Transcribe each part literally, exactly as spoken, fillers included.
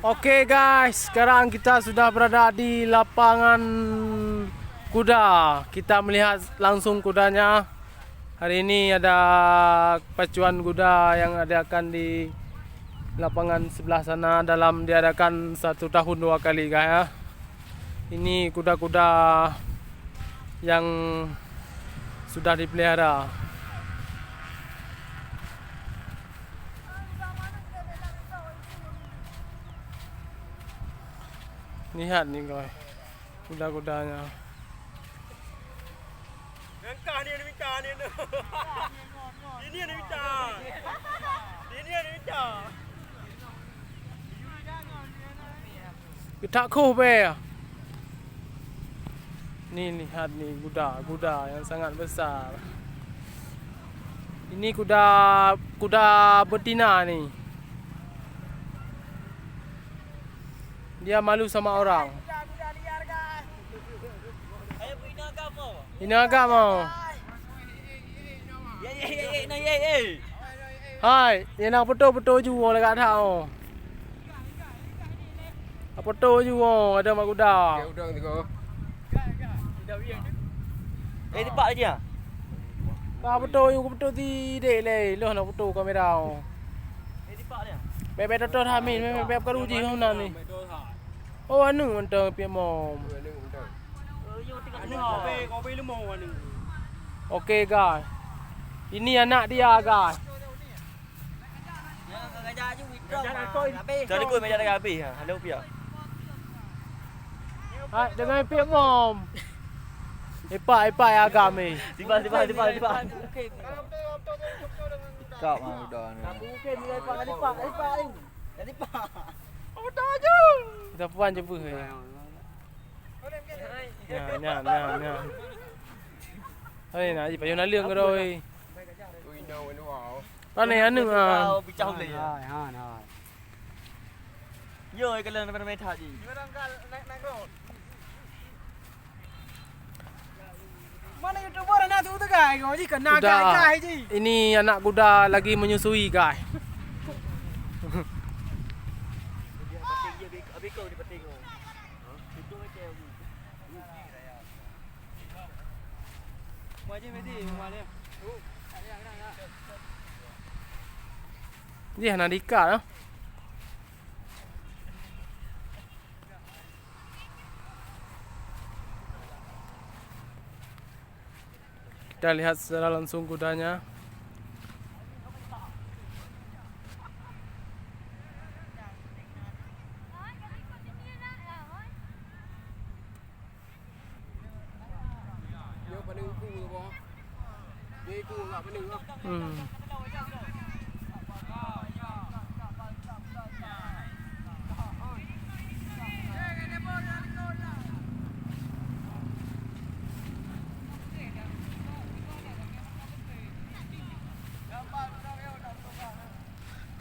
Oke guys, sekarang kita sudah berada di lapangan kuda. Kita melihat langsung kudanya. Hari ini ada pacuan kuda yang diadakan di lapangan sebelah sana, dalam diadakan satu tahun dua kali guys ya. Ini kuda-kuda yang sudah dipelihara. Lihat ni guys, kuda-kudanya. Engkah ni, ni, ni. Ini ni. Ini ni. Geutak khoh bèe. Ni lihat ni kuda, kuda yang sangat besar. Ini kuda, kuda betina ni. Dia malu sama orang. Ini agam oh. Hai, yang nak foto-foto ju oh lagak that oh. Foto ju oh, ada mak kuda. Eh, tepak lagi ah. Ka foto ju, foto ti dek lé, loh nak foto kamera oh. Eh, tepak dia. Bèk-bèk toto Hamin, bèk-bèk karu jih huna ni. Oh, anu mantong piep mom. Oke guys. Ini anak dia guys. Assalamualaikum, meja dah habis. Ha, halo pihak. Hai, dengan piep mom. Epak, epak ya agam eh. Tiba, tiba, tiba, tiba. Kak mah udah ni. Kita puan je beuh. Nya, nya, nya, nya. Hai, nak ji payung naleueng ke doi. Pane anu ah. Hai, hai, hai. Yo, kalau nak main tadi. Mana YouTuber anak tu tegai kau ji kena gai ji. Ini anak kuda lagi menyusui guys. Dia nak diikat lah. Kita lihat secara langsung kudanya. Hmm.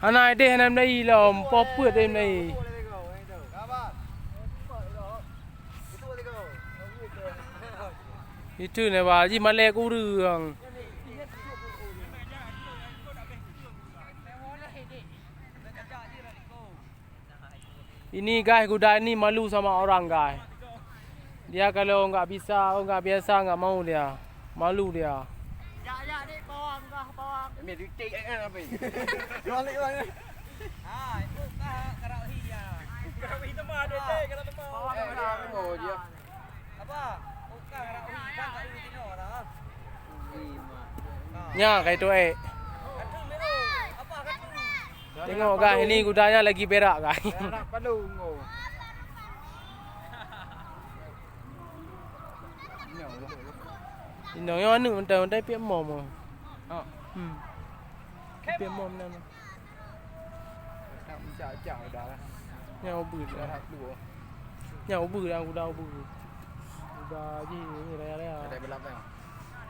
Hana ideh hana meulai lom, po peuet ideh meulai. Itu na ba ji malèe kureueng. Ini guys, kuda ini malu sama orang guys. Dia kalau nggak bisa, oh, nggak biasa, nggak mau dia. Malu dia. Yak, yak, dek, bawang, bah, bawang. Ambil titik kan apa? Balik, balik. Ha, itu kah karak hi ya. Karak hi teman, dek, karak teman. Bawang, eh, bawang. Dia mau dia. Apa? Oh, kah karak hi, kah karak hi tino dah. Nya, kai tu eh. Katu mero. Apa katu? Tengok guys, ini kudanya lagi berak guys. Berak palu ngo. Inong yang anu mentang-mentang piep mom. Ha. Hmm. Piep mom nan. Tak mencak-cak dah lah. Nyang ubeut dah. Dah dua. Nyang ubeut dah, udah ubeut. Udah ji ni raya-raya. Ada belap kan?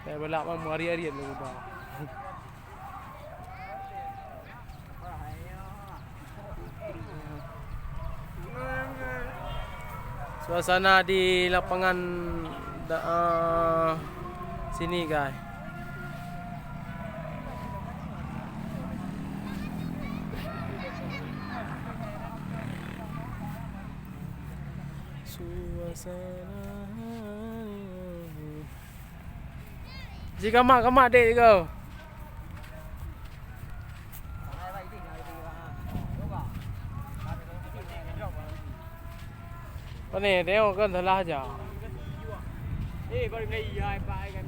Ada belap mah hari-hari ada udah. Suasana di lapangan da-, eh, sini, guys. Suasana. Ji kamak, kamak dek ko. Pane tengok kan salah aja.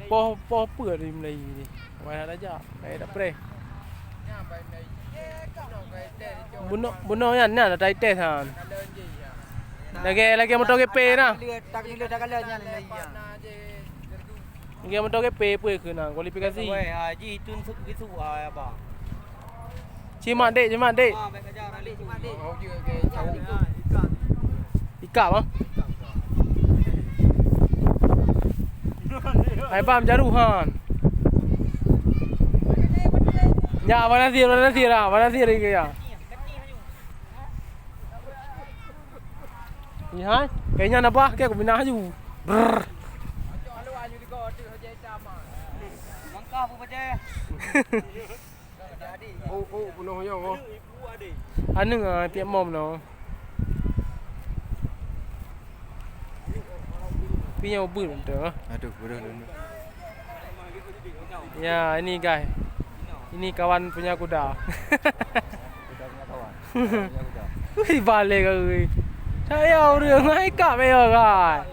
Poh, poh peue di Melayu ni? Mana dah jak? Naik dah preh. Bunoe, bunoe nyan, nyan dah tai teh han. Lagèe, lagèe motor G P nah. Lagèe motor G P peue keu na kualifikasi. Weh, ha, ji tun suk gitu, ha, apa? Cimak dek, cimak dek. Ha, baik kerja, Rali. Ikap ah. Hai bam jaruh han. Ya, mana sir, mana sir ah, mana sir ke ya? Ni hai, kayaknya nabah ke aku pindah aju. Brrr. Langkah apa baca? Oh, oh, penuh nyoe. Anu ah, tiap mom no. Pi nyang ubit betul ah. Aduh, bodoh dulu. Ya, ini guys. Ini kawan punya kuda. Kuda punya kawan. Kuda punya kuda. Wih, balik kau. Saya urang ngai kap ya guys.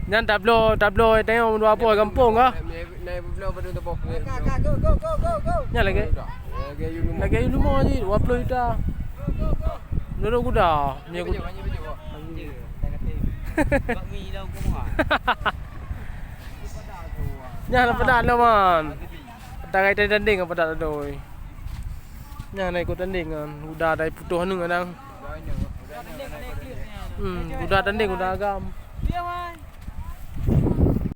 Nyan tablo, tablo tengok dua boh gampông kah? Nyan lagi. Lagi lima ji, dua puluh juta. Menurut kuda, punya kuda. Nyan lah pedak lo man. Pedak tanding apa tak ada. Nyan nak ikut tanding kan. Kuda dari putuh ni kadang. Hmm, kuda tanding, kuda agam.